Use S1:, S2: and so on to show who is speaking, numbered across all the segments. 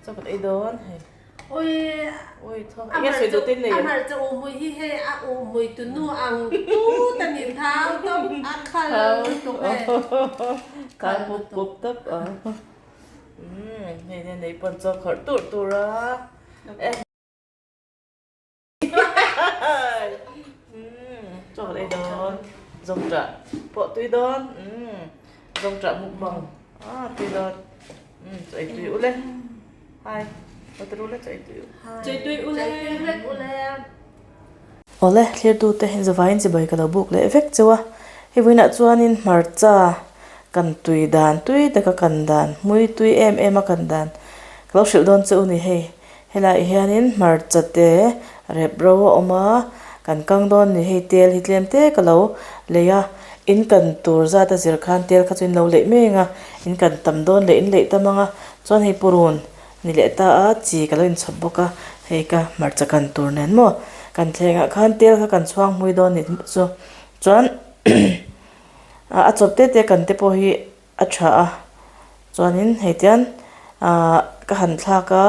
S1: Chaw kan ei dawn hei. Ui ui tho enge sawi duh tin nei
S2: em? A hmarcha u hmui hi hei a u hmui tu nu ang tut a ni thau tawp a khal lutuk hei.
S1: Thau pup pup tawp a. Umm hei nen nei pawn chaw khawrh tur tur a. Chaw kan ei dawn zawngṭah pawh tui dawn zawngṭah mukbang ah tui dawn chaw ei tui ule hi water ule chaw ei tui
S2: chaw ei tui ule
S1: Awle thlirtute zavaiin chibai ka lo buk leh vek cheu a hei vawiinah chuanin hmarcha kan tui dan tui taka kan dan hmui tui em em a kan dan ka lo hrilh dawn che u ni hei. Helaiah hianin hmarcha te rep ro a awm a, kan kang dawn ni hei tel hi tlem te ka lo lei a, in kan tur zat a zir khan tel kha chu in lo leih mai ang a, in kan tam dawn leh in leih tam ang a, chuan hei purun ni leh ta a, chi ka lo inchhawp bawk a, hei ka hmarcha kan tur nen maw kan thlengah khan tel kha kan chhuang hmui dawn ni chu chuan a chawp te te kan te pawh hi. A tha a chuanin hei tian ahh ka han thlak a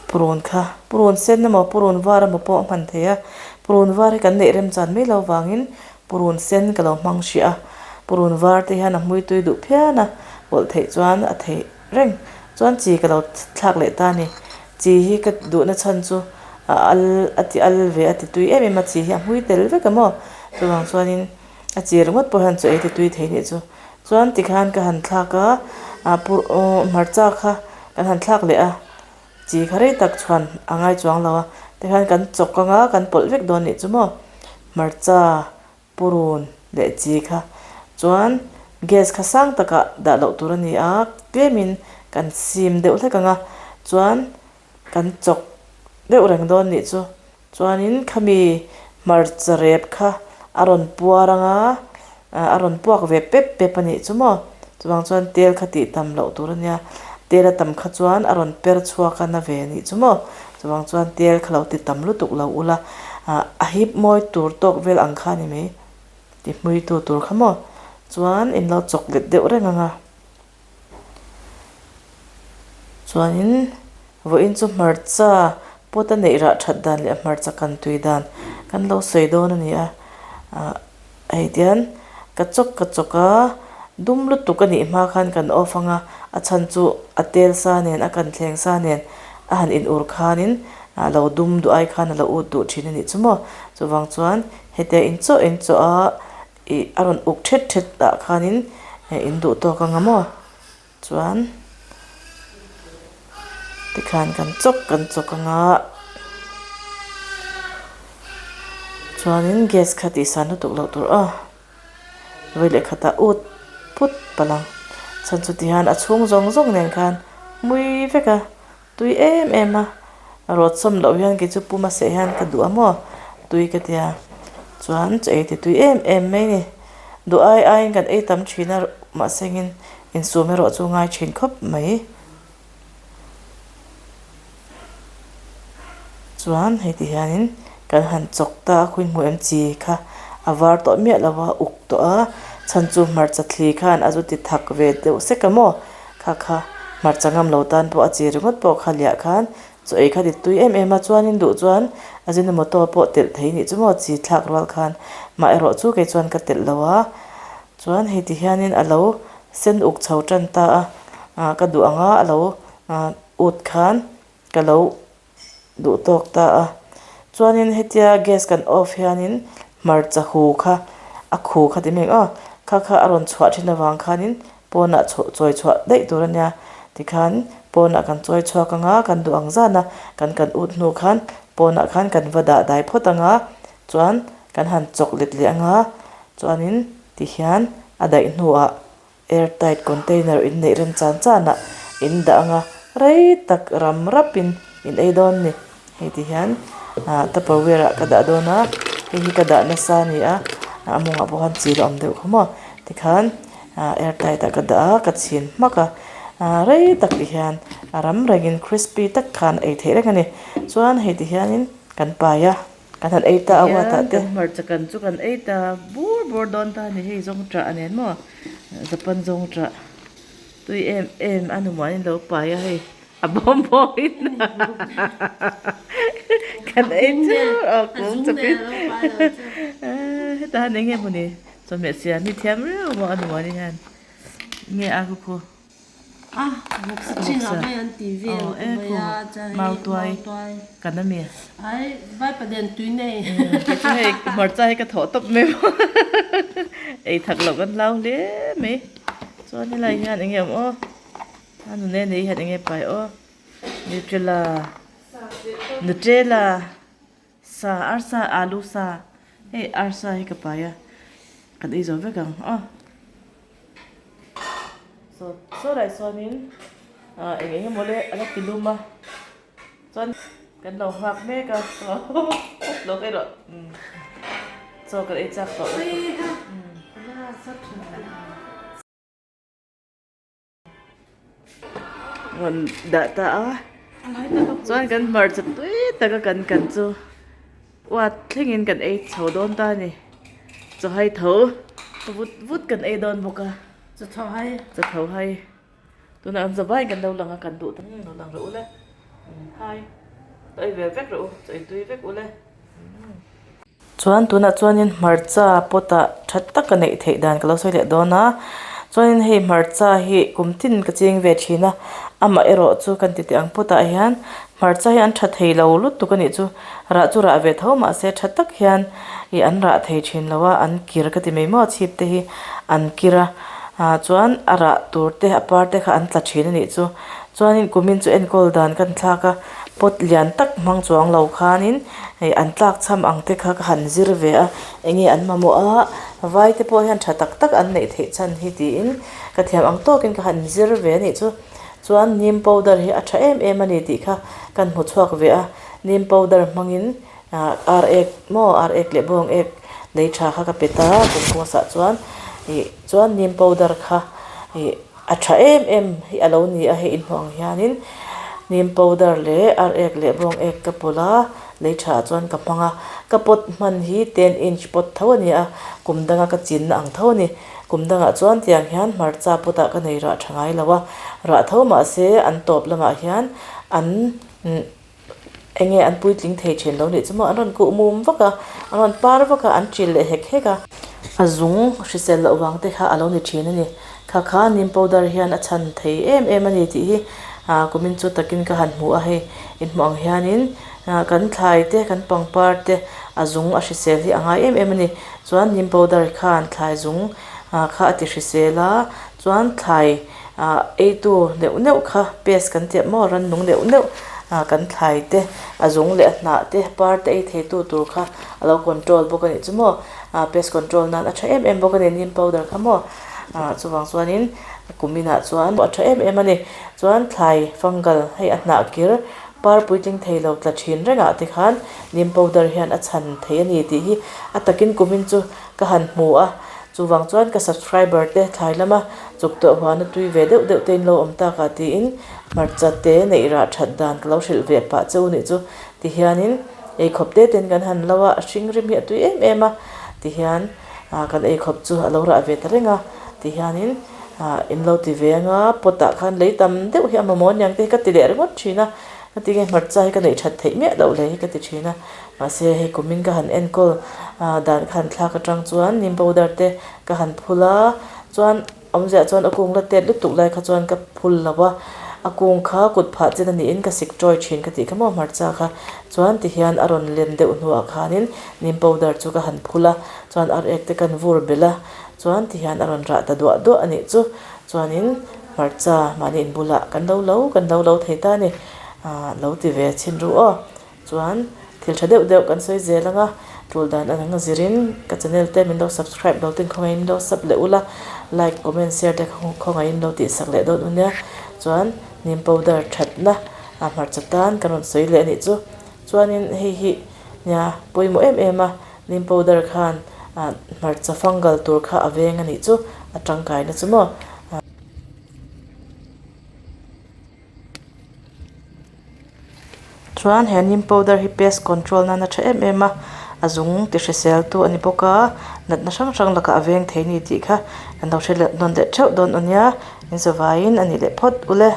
S1: purun kha purun sen emaw purun var emaw pawh a hman thei a purun var hi kan neih rem chan mai lo vangin purun sen ka lo hmang hrih a purun var te hian a hmui tui duh phian a pawlh theih chuan a theih reng chuan chi ka lo thlak leh ta a ni chi hi ka duhna chhan chu a al a ti al ve a ti tui em em a chi hi a hmui tel vek a maw chuvang chuanin. A chi ringawt pawh hian chaw ei ti tui thei nih chu. Chuan tikhan ka han thlak a, ah pur aw hmarcha kha kan han thlak leh a, chi kha rei tak chhuan a ngai chuang lo a, tikhan kan chawk anga kan pawlh vek dawn nih chu maw hmarcha purun leh chi kha. Chuan gas kha sang takah dah loh tur a ni a, tlemin kan sim deuh hlek ang a, chuan kan chawk deuh reng dawn nih chu. Chuanin khami hmarcha rep kha a rawn puar ang a, a rawn puak ve pep pep a nih chu maw. Chuvang chuan tel kha tih tam loh tur a nia, tel a tam kha chuan a rawn per chhuak a na ve a nih chu maw. Chuvang chuan tel kha lo ti tam lutuk lo ula, a hip mawi tur tawk vel ang kha a ni mai, ti hmuitu tur kha maw. Chuan in lo chawk let deuh reng ang a. Chuanin vawiin chu hmarcha pawt a neih rah that dan leh hmarcha kan tui dan kan lo sawi dawn a ni a ah hei tian ka chawk ka chawk a dum lutuk a nih hma khan kan off ang a a chhan chu a tel sa nen a kan thleng sa nen a han in ur khanin a lo dum duh ai khan a lo ut duh thin a nih chu maw chuvang chuan hetia in chaw in chaw a. Ih a rawn uk thet thet ah khanin in duh tawk anga maw chuan tikhan kan chawk kan chawk anga chuanin gas kha tihsan lutuk loh tur aw vawi leh khatah ut put palh ang chhan chu tihian a chhung zawng zawng nen khan hmui vek a. Tui em em a, rawt sawm loh hian kei chu puma seh hian ka duh a maw tui ka tia chuan chaw ei ti tui em em mai ni. Duh ai aiin kan ei tam thin a mahse engin insum erawh chu ngai thin khawp mai. Chuan hei ti hianin kan han chawk ta a khuin hmuh em chi kha a var tawh miah lo a uk tawh a chhan chu hmarcha thli khan a zu ti thak ve deuh sek a maw. Kha kha hmarcha ngam lo tan pawh a chi ringawt pawh kha liah khan chaw ei kha ti tui em em a chuanin duh chuan Ajinomoto pawh telh thei nih chu maw chi thlak rual khan mah erawh chu kei chuan ka telh lo a chuan hei ti hianin a lo sen uk chho tan ta a ah ka duh ang a a lo ah ut khan ka lo duh tawk ta a. Chuanin hetia gas kan off hianin hmarcha hu kha a khu kha ti mai ang aw, kha kha a rawn chhuah thin avang khanin pawnah chhuah chawi chhuah daih tur a nia. Tikhan pawnah kan chawi chhuak ang a, kan duh ang zan a, kan kan ut hnu khan pawnah khan kan va dah dai phawt ang a, chuan kan han chawk let leh ang a, chuanin tihian a daih hnuah Air tight container in neih rem chan chan ah in dah anga rei tak ram rap in in ei dawn ni. Hei ti hian ah tupperware ah ka dah dawn a, hei hi ka dah nasa a ni a, a mawngah pawh khan chi la awm deuh kha maw tikhan ah air tight ah ka dah a ka chhin hmak a, ah rei tak ti hian a ram reng in crispy tak khan ei theih reng a ni. Chuan hei ti hian in kan pai a. Kan han ei ta a uat ah te. Kan hmarcha kan chu kan ei ta bur bur dawn ta a ni hei zawng ṭah a nen maw Japan zawng ṭah. Tui em em a numahin lo pai a hei a bawm bawmin kan ei chu a kung chawpin hetah hian eng nge mawni chawhmeh siam hi thiam riau maw a numahin hian nge a khu khu mautuai kan ami hei hmarcha hi ka thawh tawp mai maw ei thak loh kan hlau hle mai. Chuan helai hian enge awm aw a nune nei hian enge pai aw Nutrela Nutrela sa arsa alu sa hei arsa hi ka pai a kan ei zo vek ang aw saw saw lai sawnin ah eng eng emaw le a la ti lum a chuan kan lo nghak mek a lo kei rawh chaw kan ei chak tawh lutuk. Rawn dah ta a chuan kan hmarcha tui taka kan kan chu uat thlengin kan ei chho dawn ta a ni chaw hai tho vut vut kan ei dawn bawk a chaw tho hai. Tunah an zavai kan lo lang a kan duh ta lo lang rawh u le hai chaw ei ve vek rawh u chaw ei tui vek u le. Chuan tunah chuanin hmarcha pot ah tha tak a neih theih dan ka lo sawi leh dawn a chuanin hei hmarcha hi kum tin ka ching ve thin a amaherawh chu kan ti teh ang pot ah hian hmarcha hi an tha thei lo lutuk a nih chu rah chu rah ve tho mahse tha tak hian ih an rah thei thin lo a an kir ka ti mai maw chhip te hi an kir a. Ah chuan a rah tur te a par te kha an tla thin a nih chu chuanin kumin chu enkawl dan kan thlak a pot lian tak hmang chuang lo khanin hei an tlak cham ang te kha ka han zir ve a enge an mamawh a vai te pawh hian tha tak tak an neih theih chhan hi tiin ka thiam ang tawkin ka han zir ve a nih chu chuan neem powder hi a tha em em a ni tih kha kan hmu chhuak ve a neem powder hmangin Ah ar ek maw ar ek leh bawng ek lei tha kha ka pe ta kum kawsah chuan ih chuan neem powder kha ih a tha em em hi a lo ni a hei inhmuh ang hianin neem powder leh ar ek leh bawng ek ka pawlh a lei tha ah chuan ka hmang a ka pot hman hi ten inch pot tho a ni a kum danga ka chinna ang tho a ni kum dangah chuan tiang hian hmarcha pot ah ka nei rah tha ngai lo a rah tho mahse an tawp lamah hian an Enge an puitling thei thin lo nih chu maw an rawn kuh mum vak a, an rawn par vak a, an ṭil leh hek hek a. A zung hrisel loh vang te kha a lo ni thin a ni. Kha kha neem powder hian a chhan thei em em a ni tih hi kumin chu takin ka han hmu a hei. Inhmuh ang hianin kan thlai te kan pangpar te a zung a hrisel hi a ngai em em a ni. Chuan neem powder khan thlai zung kha a ti hrisel a, chuan thlai Ah eitu neuh neuh kha pest kan tih maw rannung neuh neuh ah kan thlai te a zung leh a hnah te par te ei thei tu tur kha a lo control bawk a nih chu maw ah pest control nan a tha em em bawk a ni neem powder kha maw ah chuvang chuanin kum inah chuan a tha em em a ni chuan thlai fungal hei a hnah kir par puitling thei lo tla thin rengah te khan neem powder hian a chhan thei a ni tih hi a takin kum in chu ka han hmu a. Chuvang chuan ka subscriber te thlai lama chuk tawh huana tui ve deuh deuh te in lo awm tak ah tiin hmarcha te neih rah that dan ka lo hrilh ve pah che u nih chu ti hianin eikhawp te ten kan han lo a, a hring rim hi a tui em em a ti hian ah kan eikhawp chu a lo rah ve ta reng a ti hianin ah in lo ti ve anga pot ah khan lei tam deuh hi a mamawh aniang te hi ka ti leh ringawt thin a heti nge hmarcha hi ka neih that theih miah loh le hi ka ti thin a. Mahse hei kumin ka han enkawl dan ka han thlak atang chuan neem powder te ka han phul a, chuan awmziah chuan a kung la tet lutuk lai kha chuan ka phul lo a, a kung kha kut phah chin a niin ka sik tawi thin ka tih kha maw hmarcha kha chuan tihian a rawn len deuh hnuah khanin neem powder chu ka han phul a, chuan ar ek te kan vur belh a, chuan tihian a rawn rah ta duah duah a nih chu, chuanin hmarcha mahni inbulah kan lo lo kan lo lo thei ta a ni, ah lo ti ve chhin ru aw. Chuan thil tha deuh deuh kan sawi zel ang a, tul dan an ang zirin ka channel te min lo subscribe lo ten khawngaihin lo sub leh ula, like, comment, share te khawngaihin lo tihsak leh dawn u nia. Chuan neem powder thatna a hmarcha tan kan rawn sawi leh a nih chu. Chuanin hei hi nia pawimawh em em a, neem powder khan hmarcha fungal tur kha a veng a nih chu, a tangkaina chu maw. Chuan he neem powder hi pest control nan a tha em em a a zung ti hrisel tu a ni bawk a natna hrang hrang lakah a veng thei a ni tih kha kan lo hre leh nawn leh theuh dawn a nia. In zavaiin a ni leh phawt ule.